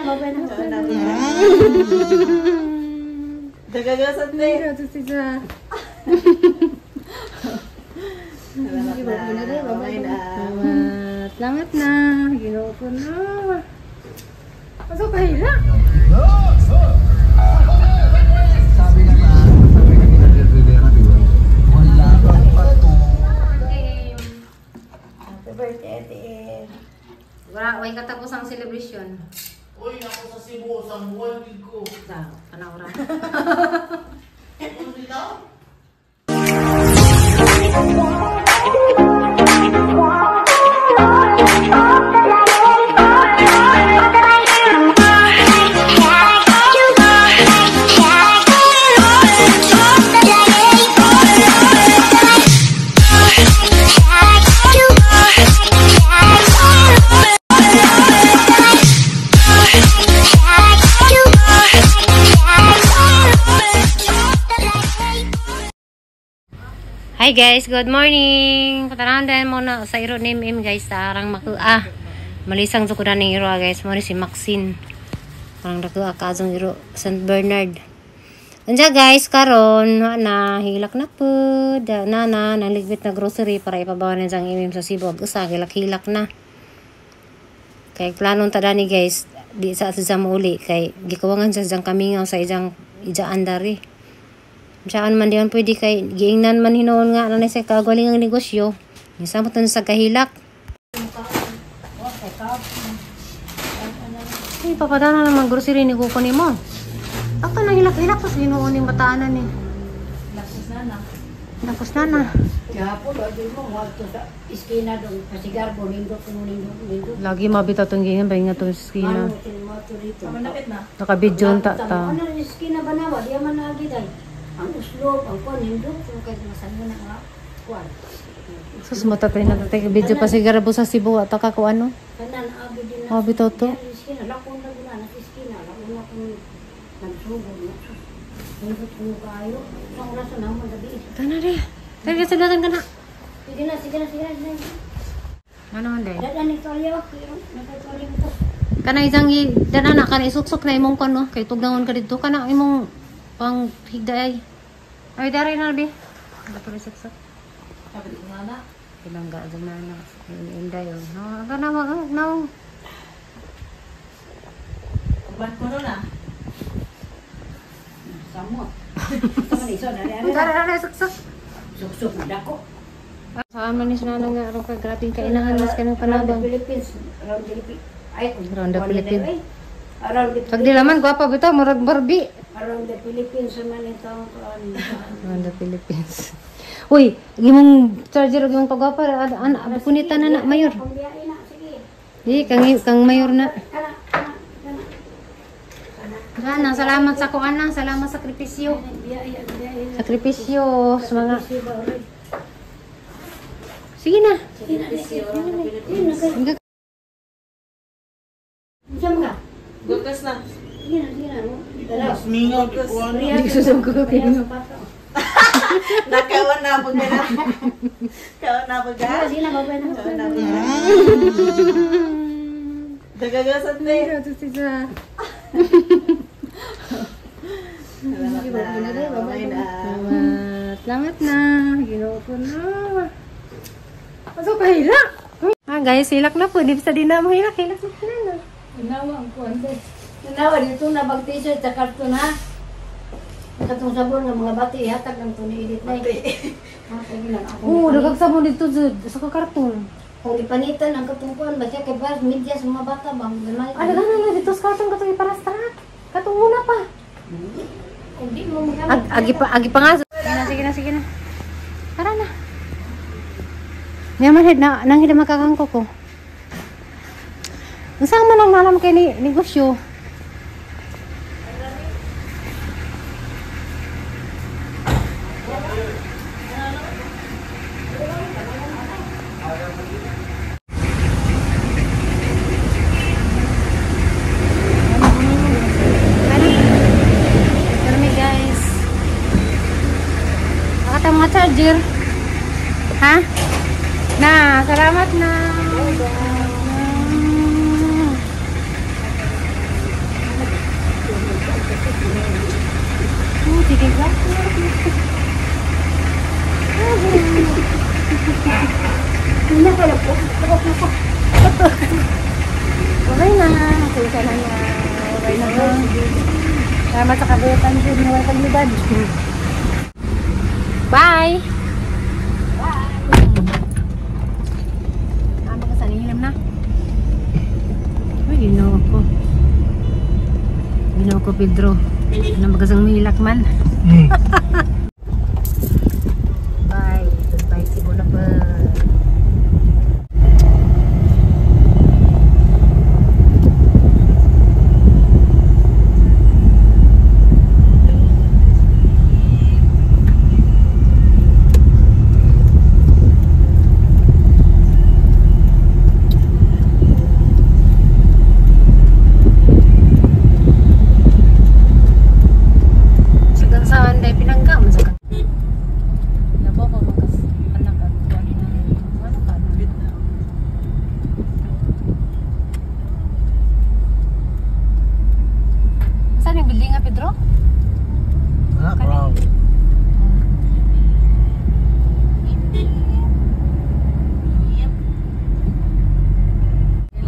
Babay na. Dagagasat na eh. Salamat na. Babay na. Salamat. Salamat na. Ginoo ko na. Pasok ka hila. Sabi nga na, sabi nga ni Ariel Rivera, di ba? Wala kang pato. Happy birthday, Ate Em. Wala, way katapos ang celebration. Uy, ako sa Cebu, sa buwan ko. Sa panahon. Ano dito? Hi guys, good morning. Katanahan din mo na sa iro ni MM guys, sa arang makua. Malisang sukudan ng iro guys, mo ni si Maxine. Parang nakua ka azong iro St. Bernard. Unsa guys, karon na hilak na po. Da, na na naligpit na grocery para ipabawan ng sang MM sa Cebu. Usa hilak-hilak na. Kay planon ta dani guys, di sa sa mauli kay gikuwangan sa isang kamingaw sa isang ijaan dari. Saan man diyan pwede kay giingnan man hinuon nga nanay sa kagaling ang negosyo. Gisamot na sa kahilak. Ay, papadala naman grocery ni kuko nimo. Ako nang hilak-hilak sa hinuon ning bataanan ni. Tapos na na. Gahapon, wag mo, wag to sa iskina doon, pasigarbo, nindot, nindot, nindot. Lagi mabitaw tong giingan ba nga tong skina. Ano, tinimo to dito. Malapit na. Naka-video ta ta. Ano, iskina ba na, di man agi day. Ang uslob, ang kuan, nindot, kung kahit masan mo na nga, kuan. Sus matatay na tatay video pa siguro sa Cebu at ka ko ano. Kanan, agi din na. Mabitaw to. Iskina, lakon na guna, nasa iskina, lakon na kung nagsugod na. Nindot ko kayo. Isang oras na naman, gabi. Tana ri. Tayo sa datan ka na. Sige na, sige na, sige na, sige na. Ano man day? Dadan ito aliyo, nagkatuloy ko. Kana isang dana na kana isuksok na imong kuno kay tugnaon ka didto kana imong pang higda ay. Ay dari na bi. Dapat isuksok. Sabi ko nga na. Bilangga jud na na. Inday oh. No, aga na wag no. Uban ko nun ah. Samot. Sama ni iso, dari ari. Dara na isuksok. Suksok na dako. Saan man ni sinana nga aron ka grabe kainahan mas kanang Around the panabang. Philippines, around the Philippines. Ay, Around the Philippines. Ay, around the Pag di laman gwapa bitaw murag Barbie. Around the Philippines man ito ang kuan. Around the Philippines. Uy, imong charger ug imong pagwapa an punitan na na mayor. Pambiyain na, sige. Di kang kang mayor na. Kana, kana, kana. Sana, salamat sa kuan na, salamat sa sakripisyo. Biyahe, biyahe. Sakripisyo sa mga Sige na. Sige na, sige na. Sige na. Unsa man ka? Gutas na. Sige na, sige na. Dala. Mas mingaw, di ko ano. Hindi ko susog ko kayo. Nakawan na po ka na. Kawan na po ka. Sige na, babay na. Kawan na po ka. Dagagasat na eh. Salamat na. Babay na. Salamat. Salamat na. Ginoo ko na. Pasok ka hilak. Ah, guys, hilak na po. Di sa din na mo hilak. Hilak na na. Unawa ang kuan. Unawa dito na bag t-shirt sa karton ha. Katong sabon ng mga bati ihatag lang to ni Edith na. Oo, dagag mo dito sa karton. Kung ipanitan ang katong kuan basta kay para media sa mga bata ba gamay. Ano na na dito sa karton katong iparastra. Katong una pa. Kung di mo magamit. Agi pa nga. Sige na, sige na, sige na. Tara na. Niya man hid na nang hid makakangko ko. Unsa man ang nalam kay ni negosyo? Kami guys. Nakata mga charger. Ha? Na, salamat na. Bye na po. Salamat sa kabutan ko. Naway paglubad. Bye! Bye! Ano ka sa nihilam na? Uy, ginawa ko. Ginawa ko, Pedro. Ano magasang mahilak man? Bye. Goodbye, Cebu na po. Sagang saan dahil pinangga mo sa kang. Labo ko makas anak at kuwan na. Ano ka na? Saan yung building nga, Pedro? Ah, brown.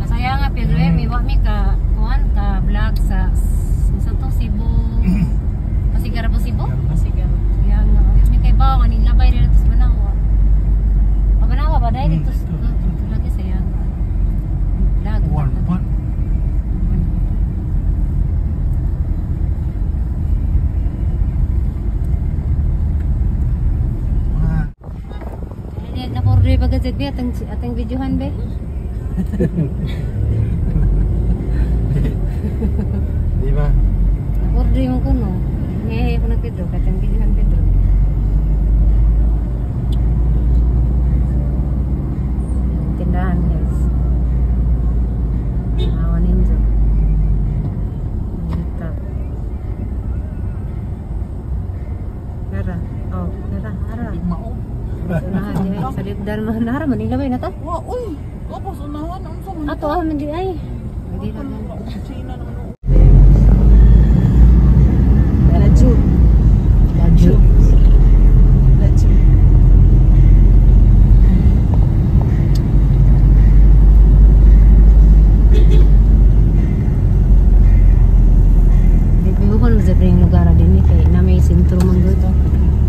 Saya nga Pedro, eh, may wa mi ka kuan ka vlog sa sa to Cebu. Pasigara po Cebu? Pasigara. Kaya nga, mi kay bawo kaning labay rin sa Banawa. Ah, Banawa ba dai dito sa lagi saya nga. Vlog. One, one. Ah. Dili na por rin bagad be atang atang videohan be. Di ba? Order mo ko no. Ngayon ko na Pedro, katang videohan Pedro. Tindahan guys. Awa ninyo. Dito. Nara. Oh, nara, ara. Mao. Unahan niya. Sa lipdan mo. Nara, Manila ba yun na to? Wa, uy. Tapos unahan unsa man? Ato, ah, mandi ay. Hindi na. China naman. Laju. Laju. Laju. Bibigo ko nung sa lugar din eh, kay na may sentro man gud.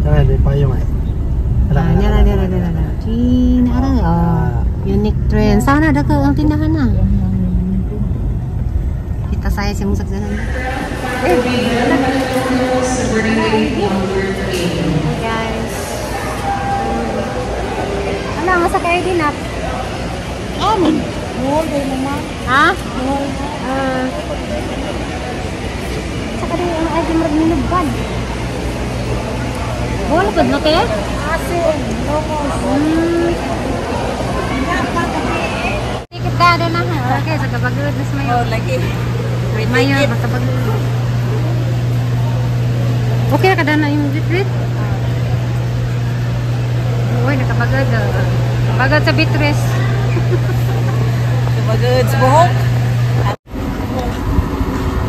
Kaya di payong eh. Ah, nara, nara, nara, nara. Chin, ara, oh. Unique trend. Sana da ka ang tindahan na. Kita saya si mong saksanan. Hey guys. Ano, masa kayo din ah? Aman. Buhol day mama. Ha? Ah. Saka din ang ay murag minubad. Wala pud no te? Asin, locos. Ticket ka na ha. Okay, sa kabagod na sa mayo. Oh, lagi. May Mayo, ticket. makabagod. Okay ka na yung retreat? Uy, nakabagod. Kabagod sa Beatrice. Kabagod sa buhok.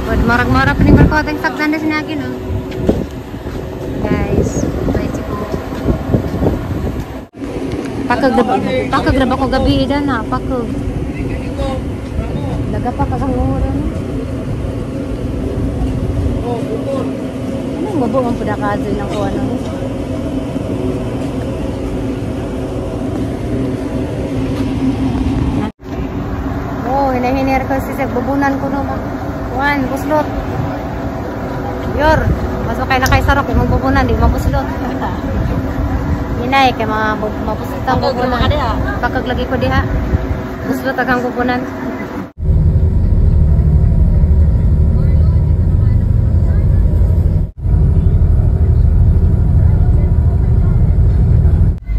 Wad marag-marag pa ni barko atang sakdan na sinagi no. Guys, bye Cebu. Pakag pakag ra ba ko gabi ida na, pakag. Laga pa kag ang oras. Ano mabo ang pudakazo ng ko ano? Oh, hinahinir ko si bubunan ko no. Kuan, buslot. Yor, masuk kay na kay sarok imong bubunan di mabuslot. Hinay kay mga mabuslot ang bubunan. Pakag lagi ko diha. Buslot ang bubunan.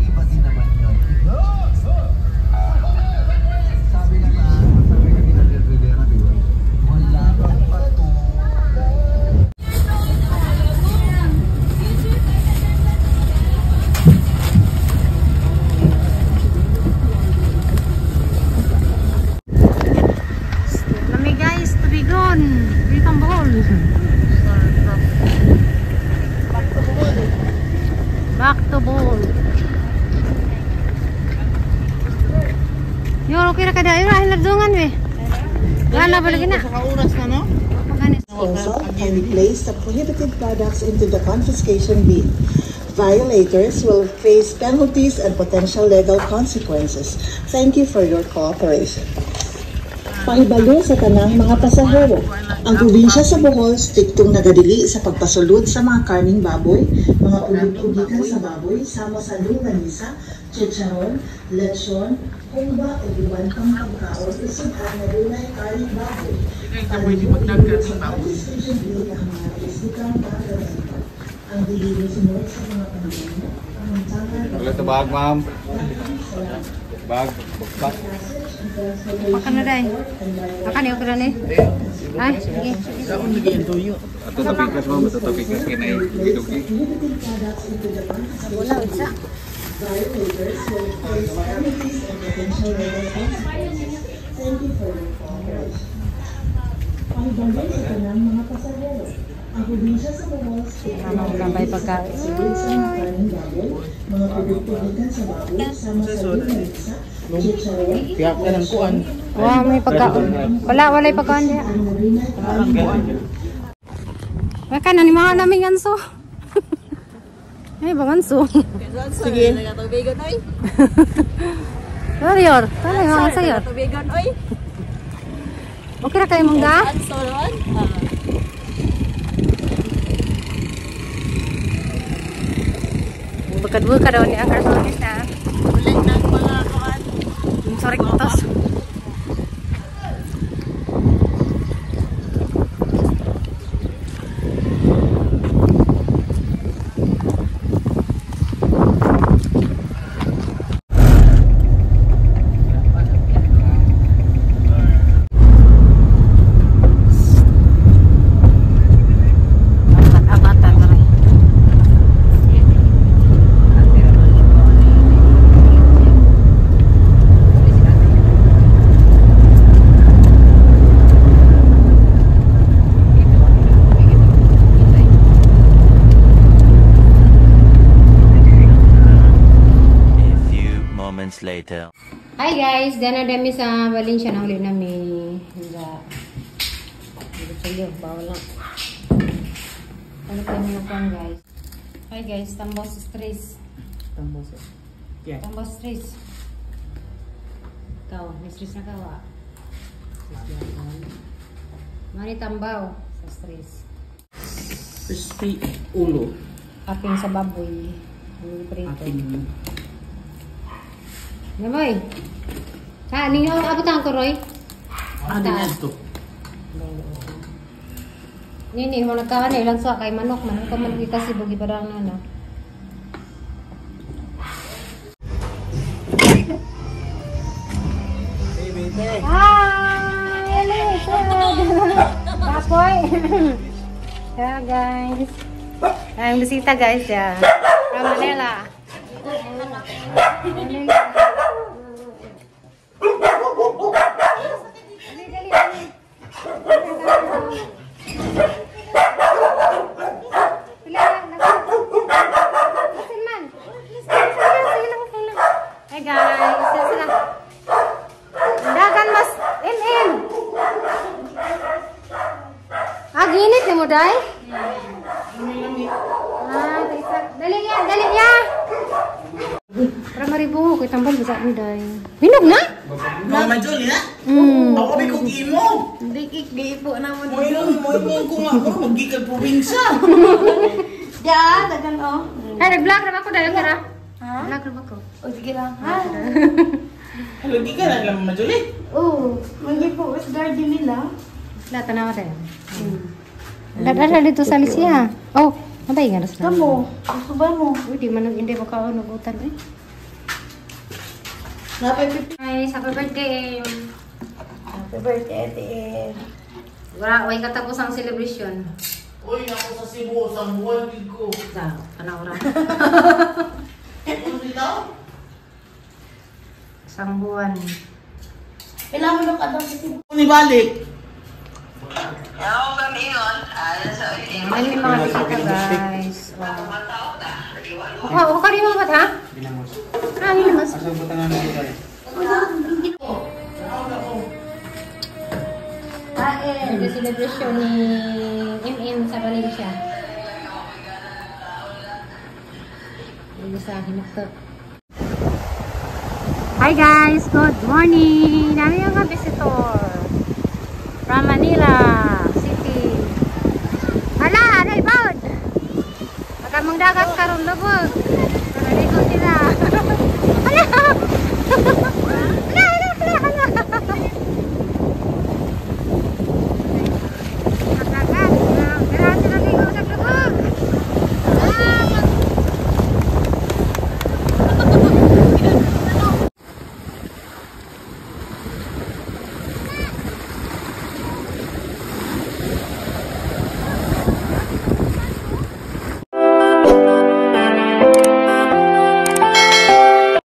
Iba din naman yun. Sabi nga sabi kanina ni Rivera, di ba? Wala kang pato. Lami guys, tubigon. Dito ang Bohol. Back to Bohol. Yo, okay ra kada. Yo, ay nagdungan we. Wala ba lagi na? Sa oras na no? Pagani disposal, kindly place the prohibited products into the confiscation bin. Violators will face penalties and potential legal consequences. Thank you for your cooperation. Pahibalo sa tanang mga pasahero. Ang probinsya sa Bohol striktong nagadili sa pagpasulod sa mga karning baboy, mga produkto gikan sa baboy, sama sa longganisa, chicharon, lechon, humba o uban pang pagkaon usab ang nadunay karning baboy. Palihog sa confiscation bin ang mga isdikang pagamento. Ang dili mosunod sa mga panahon, ang tangan. Wala ito bag, ma'am. Bag, bagpak. Makan na dahil. Makan yung kuran eh. Ay, sige. Ato tapikas, ma'am. Ato tapikas kinay. Dugi-dugi. Wala, isa. Violators will face penalties and potential legal consequences. Thank you for your cooperation. Pahibalo sa tanang mga pasahero. Ang probinsya sa Bohol Ano, gambay pagkain. sulod sa mga karning baboy, mga produkto gikan sa baboy, sama sa longganisa, chicharon, Tiyak na ng kuan. Wow, may pagkaon. Wala, wala yung pagkaon diya. ang nadunay karning baboy. Baka na ni mga naming anso. Ay, bang anso. Sige. Tubigon oy. Warrior, tala yung mga sayor. Tubigon oy. Okay ra kayo mangga? Anso naman. Bukad-bukad daw ni ang kartonis na. Ulit na mga kuan. Sorry kutos. Abat-abatan rin. A few moments later. Hi guys, dana dami sa Valencia na uli nami. Nga. Dito bawal lang. Ano pa yung mga guys? Hi guys, Tambos Stress. Tambos. Yeah. Tambos Stress. Ikaw, may stress na ka wa? Mani tambaw sa stress. Crispy ulo. Ating sa baboy. Ang prito. Ating Naboy. Ha, ninyo abutan ko Roy. ano na ito? Nini, mo nagkawan eh, lang sa kay manok man ka man kasi bugi parang na. Hi! Elise! Papoy! Yeah, guys. Ang bisita guys, yeah. From Manila. Dali, dali, dali. Hey guys, sila. Dagan mas MM. Ah, ginit ni mo day? Ah, dali ya, dali ya. Para maribuho ko tambal bisa ni day. Hinog na? Mama Julie na? Ako bi kog imo. Hindi, giipo na mo. Moingon ko nga ako maggikan probinsya. Ya, dagan oh. Ay, nag-vlog ra ba ko dayon kara? Ha? Vlog ra ba ko? O, sige lang. Ha? Lagi ka na lang Mama Julie. Oo, magipo sa garden nila. Wala, tanawa tayo. Dadala dito sa Alicia. Oh, mabay nga na sila. Kamo, gusto ba mo? Uy, di man hindi mo kaon ugutan eh. Guys, happy birthday. Happy birthday, Ate Em. Wala, way katapos ang celebration. Uy, ako sa Cebu, sa buwan gid ko. Sa, tanaw ra. Ano dito? Isang buwan. Pila mo nung kadang sa Cebu? Ni balik. Ano yung mga bisita, guys? Oh, oh, oh, mo ba ha? Ah, ginamos. Kain. Birthday celebration ni MM sa Valencia. Dito sa Hinuktok. Hi guys! Good morning! Nami yung mga visitor from Manila City. Hala! Ano ibawd? Pagkamang dagat karon lubog. Naligo sila. Hala!